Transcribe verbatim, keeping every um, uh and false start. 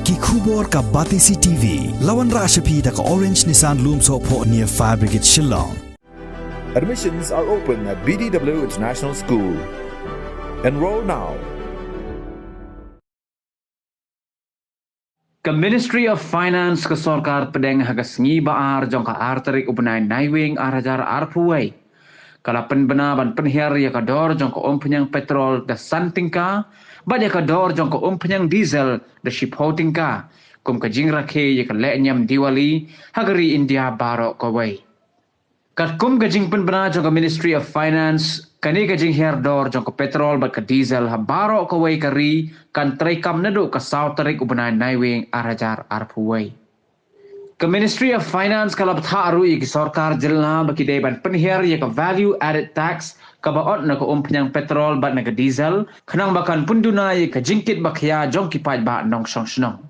Ki khubor ka Batesi T V. La wanrah sha phi da ka Orange Nissan Lumsohphoh near Fire Brigade Shillong. Admissions are open at B D W International School. Enroll now. Ka Ministry of Finance ka sorkar pdeng ha ka sngi ba ar jong ka ar tarik u bnai Naiwieng ar hajar arphew wei ka la pynbna ban pynhiar ïa ka dor jong ka umphniang petrol da san tyngka bad ïa ka dor jong ka umphniang diesel da shiphew tyngka kum ka jingrakhe ïa ka lehniam Diwali ha ka ri India baroh kawei. Katkum ka jingpynbna jong ka Ministry of Finance, kane ka jinghiar dor jong ka petrol bad ka diesel ha baroh kawei ka ri kan treikam naduh ka saw tarik u bnai Naiwieng ar hajar arphew wei. Ka Ministry of Finance ka la bthah ruh ïa ki sorkar jylla ba ki dei ban pynhiar ïa ka value added tax kaba ot na ka umphniang petrol bad na ka diesel khnang ba kan pynduna ïa ka jingkit ba khia jong ki paidbah nongshong shnong.